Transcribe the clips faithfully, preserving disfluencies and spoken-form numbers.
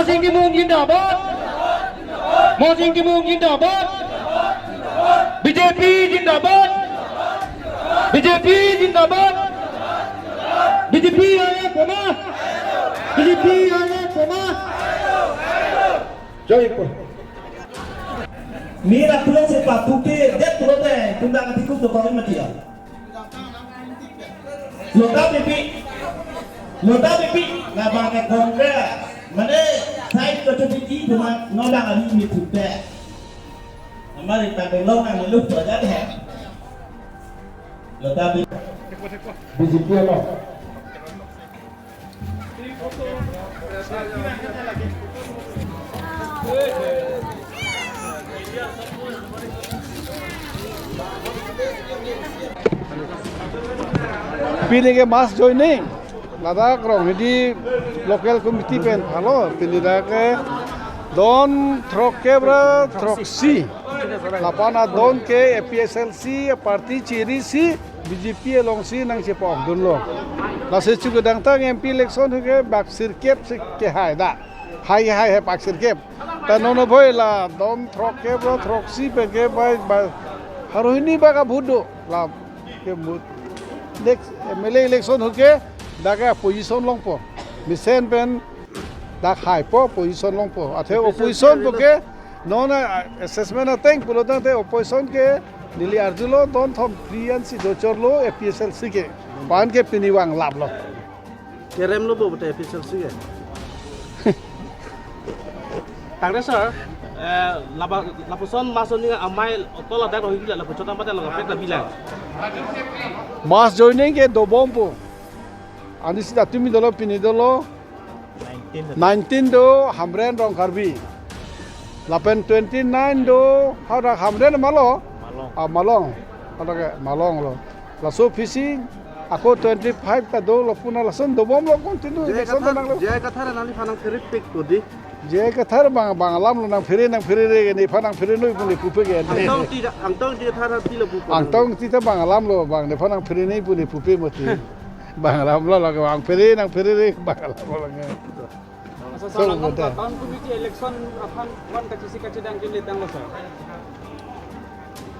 Monsing Timung zindabad. Monsing Timung zindabad. B J P zindabad. B J P zindabad. B J P ayo koma. B J P ayo koma. Joy po. Mira pulang sepa puke, dia pulang deh, tunda kati kup tu kami mati ya. Lota pipi. Lota pipi. Labang ke Congress. Mane, side ko tu pipi cuma nodang ami mi pupe. Amari pakai long ang lup aja deh. Lota pipi. B J P apa? Pini ke mass joining. Ladak Ronghidi local committee pen phalo. Pini dak ke don throkkep ra throksi. Lapen adon ke A P H L C party chiri si B J P along si nang chepa-ok dunlo. Lasi chu kedamtang M P election ke bak sirkep si kehai da. Hai hai hai bak sirkep. Ta non aboi la don throkkep ra throksi pen ke bai bai. Haro hini bak abhut do. La ke mut. Next M L A election ke dak ke position longpo. Mesen pen dak haipo position longpo. Athe opposition po ke non, ah, assessment ateng pulo tangte opposition ke neli arjulo don thom phli an si dochorlo A P H L C ke. Pan ke pini vang laplo. Kerem lo bo bote A P H L C ke. Tangre sir, eh, laba, lapuson mass joining amei otol ladak rohi gila lapuchot amate lo kapek ta bilang. Mass joining ke dobompo. Ani sita tumi dolo pini dolo. Nineteen. Nineteen do Hamren Rongkarbi. Lapen twenty-nine do, hau dak Hamren Malong? Malong. Ah, Malong. Hau dak ke Malong lo. Laso aphi si ako twenty-five ta dolo puna lason dobomlo continue J I election Kathar, nanglo. J I Kathar nangliphan nangphere pik ko di. J I Kathar bang, bang alam lo nangphere, nangphere re, nephan nangphere noi pun pupe ke. Angtong Ingti, Angtong Ingti Kathar pilo pupe. Angtong Ingti ta bang alam lo, bang nephan nangphere noi pun pupe mati. Bang alam lo, lo bang phere, nangphere re, bang alam lo nang. Asa so, salam betul. Town committee election aphan wan kachisi kachedang ke letang lo sir.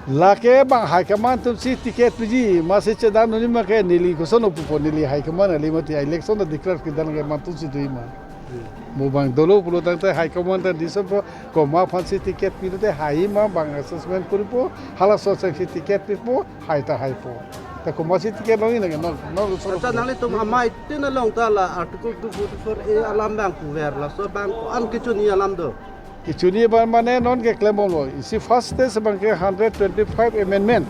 Lake bang high command atum si ticket piji, masi chedang nuni make neli koson pupo neli high command ali mati election ta declare kedan ke mantu si tui ma. Mo bang dolo pulo tangte high command ta diso po koma aphan si ticket pilo te hai ma bang assessment kuripo, halaso si ticket pipo, hai ta haipo. Ta koma si ticket longji nang no, no so. Acha nanglitum amei tin along ta la Article two forty-four A alam bang puver laso bang an kechini alam do. Kechini bang mane non ke klembomlo. Isi first stage bang ke hundred twenty-five amendment.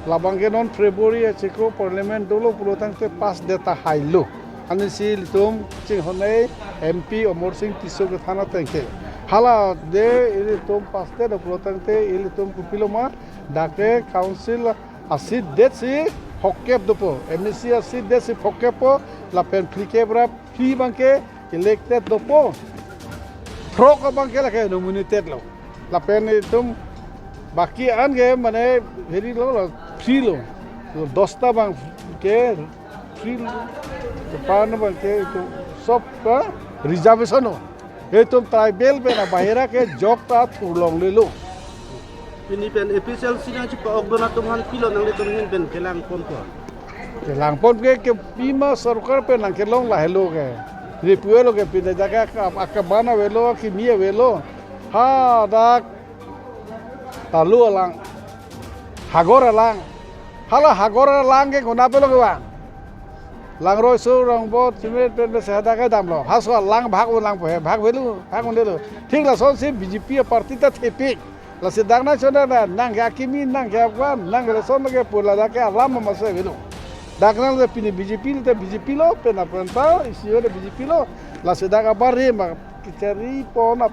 Labang ke non February achiklo parliament dolo pulo tangte pass det ta hailo. Ani si ilitum chinghon nei M P Amarsing Tisso kethan ateng ke. Hala de ilitum pass det pulo tangte ilitum kopilo ma dak ke council a-seat det si phokep dopo, M A C a-seat det si phokep po, lapen phlikep ra phli bang ke elected dopo, throk abang ke lake nominated lo, lapen itum baki an ke mane heri lo, lo phli lo, lo dosta bang ke phli lo, pan bang ke itum sob ka reservation lo. Itum tribal pen abahira ke jok ta thurlonglelo. Pini pen A P H L C nangchepa-ok dun atum aphan pilo nanglitum ahin pen kelangponpo? Kelangpon ke, ke pima sorkar pen nangkelong lahelo ke. Repu-elo ke pini jaga ka, akaban avelo, akimi avelo. Hadak Talu alang, Hagor alang. Hala Hagor alang ke konat pilo kevang? Langroi so Rongbot Cement pen pen sehada kedamlo. Halaso alang bhag un langpo he, bhag avelo, bhag un-elo. Thik lasonsi B J P aparty ta thepik. Lasi dak nangchonda nang ke akimi, nang ke akwan, nang ke lason ke pu ladak ke alam masa avelo. Dak nang le pini B J P le ta B J P lo, pen apran ta isi le B J P lo. Lasi dak abar re ma kecharipon ap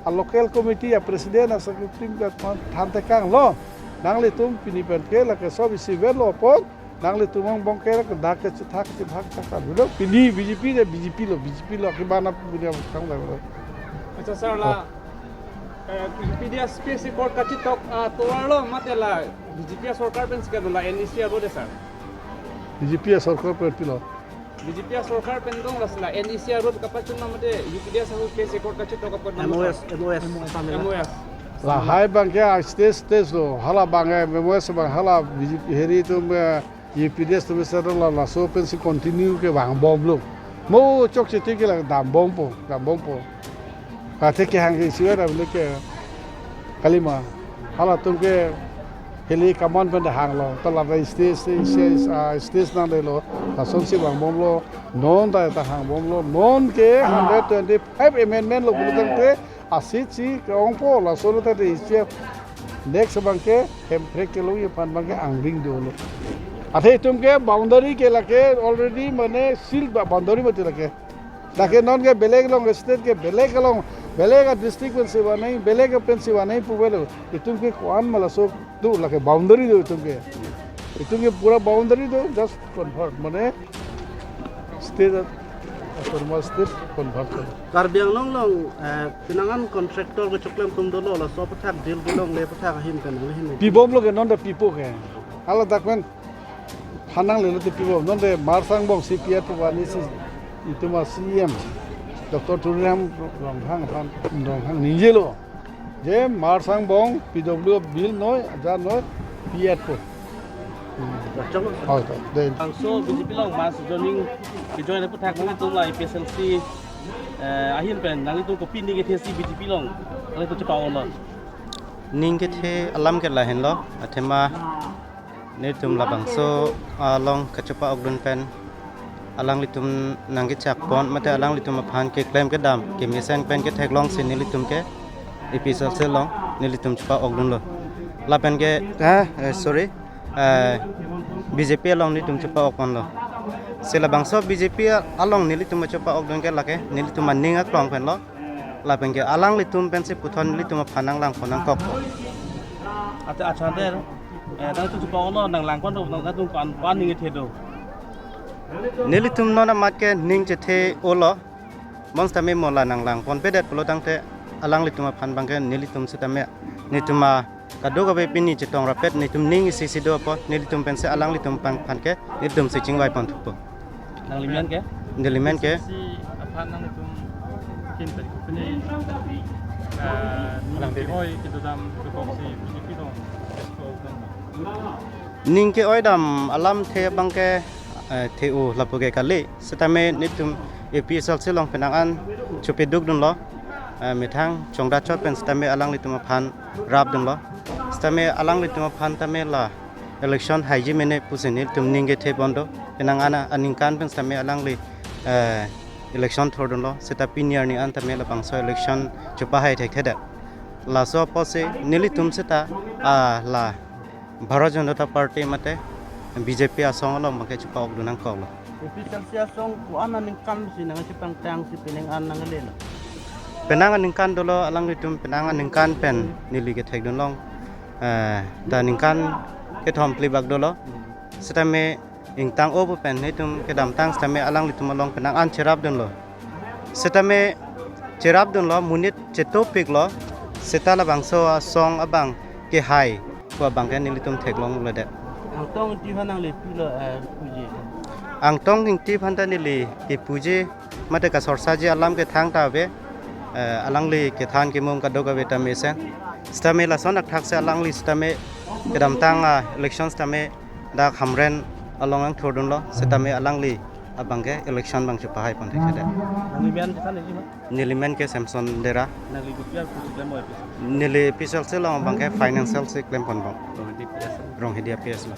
a local committee a president a secretary ka than, thantekanglo. Nanglitum pini pen ke lake sob isi verlo apot nanglitum angbong ke lake dak ke chethak chebhak chakar. Pini B J P de B J P lo, B J P lo akiban ap punya kang lo. Acha sir la, eh, P D S P C court kachetok atovar lo mate la B J P sorkar pen si kedo la N E C abo de sir? B J P sorkar pen pilo. B J P asorkar pen dong, lasi la N E C a-road kapachun mate U P D S ahut case record kachetok apot M O S, M O S. M O S. Lahai abangke a-stage stage lo, hala abangke M O S abang hala B J P heri atum, eh, U P D S atum settle lo, laso pensi continue ke vangbomlo. Mo chokche tik ke la dambompo, dambompo. Athe kehang ke isi ra bile ke kalima. Halatum ke heli kaman pen hanglo. Ta la stage, stage, stage, ah, stage nangdelo. Lasonsi vangbomlo. Non ta ta hangbomlo. Non ke hundred twenty-five amendment lo pulo tangte a-seat si ke-ongpo. Laso lo ta te isi next abangke Hemprek kelongji aphan abangke angdeng dolo. Athe itum ke boundary ke lake already mane seal ba boundary mati lake. Lake non ke belek along state ke belek along, belek a-district pensi vanai, belek pensi vanai pu avelo. Itum ke ko-an ma laso do, lake boundary do itum ke. Itum ke pura boundary do, just convert, mane state, autonomous state convert. Karbi Anglong along, eh, penang an contractor kechoklem atum dolo, laso aputhak deal kelongle aputhak ahin pen nangli hin. Pibomlo ke non ta pipo ke. Hala dak pen phan nanglelo te pipo. Non te Marsang Bong C P F pu vanisi itum a-C E M Doctor Tuliram Ronghang aphan, Ronghang ningjelo. Je Marsang Bong P W bill noi, aja noi, P F pu. Hmm. Rachang. Oh, to, de. Bangso B J P along mass joining, ke-join aputhak nanglitum la A P H L C, eh, ahin pen nanglitum kopi ning kethesi B J P along nanglitum chepa-olo? Ning kethe alam ke lahenlo, athema nelitum labangso along kachepa-okdun pen alanglitum nangkechakpon mate alanglitum aphan keklem kedam kemesen pen ketheklongsi nelitum ke A P H L C along nelitum chepa-okdunlo. Lapen ke, ah, eh, sorry, eh, B J P along nelitum chepa-okponlo. Si labangso B J P along nelitum chepa-okdun ke lake nelitum aning aklong penlo. Lapen ke alanglitum pensi puthot nelitum aphan nanglangpon nangkok. Ate achande, eh, nangtum chepa-olo, nanglangpon do, nangtum pan, pan ning kethe do. Nelitum non amat ke ning chethe-olo. Bonsitame mo la nanglangponpedet pulo tangte alanglitum aphan abangke nelitum sitame, nelitum a kadokave pini chetong rapet nelitum ning isi si do apot nelitum pensi alanglitum aphan ke nelitum si chingvaipon thupo. Nangli men ke? Neli men ke. Si aphan nangtum kin tadi pini, eh, alang ning ke-oi kedodam kekoksi B J P along. Ning ke-oi dam alamthe abangke, eh, the-o lapu ke kali. Sitame nelitum A P H L C along penang an chepadukdunlo, eh, methang chongdachot pen sitame alanglitum aphan rapdunlo. Sitame alanglitum aphan tame la election haiji mene pusi nelitum ning kethepon do. Penang an aningkan pen sitame alangli, eh, election thurdunlo. Seta pini arni an tame labangso election chepahai thekthedet. Laso apotsi nelitum seta, ah, la Bharatiya Janata Party mate B J P asong along abangke chepa-okdun nangkoklo. A P H L C asong ko-an aningkan si nangchepangtangsi penang an nanglelo? Penang aningkan dolo, alanglitum penang aningkan pen neli kethekdunlong, eh, ta ningkan kethom phli bak dolo. Sitame ingtang-o pu pen nelitum kedamtang sitame alanglitum along penang an cherapdunlo. Sitame cherapdunlo, monit chetopiklo, seta labangso asong abang kehai pu abangke nelitum theklongledet. Angtong Ingti aphan nangli pilo, eh, puji? Angtong Ingti aphan ta neli kepuji mate kasorsaji alam ke thangta ave, eh, alangli kethan kemum kadokave ta mesen. Sitame lason athak si alangli sitame kedamtang a-election sitame dak Hamren along nangthurdunlo, sitame alangli abangke election abang chepahaipon thekthedet. Nangli men kethan nangji ma? Neli men ke Samson Dera. Nangli kopi aphu si klem oi pi? Neli A P H L C along abangke financial si klemponbom. Ronghidi P S. Ronghidi P S lo.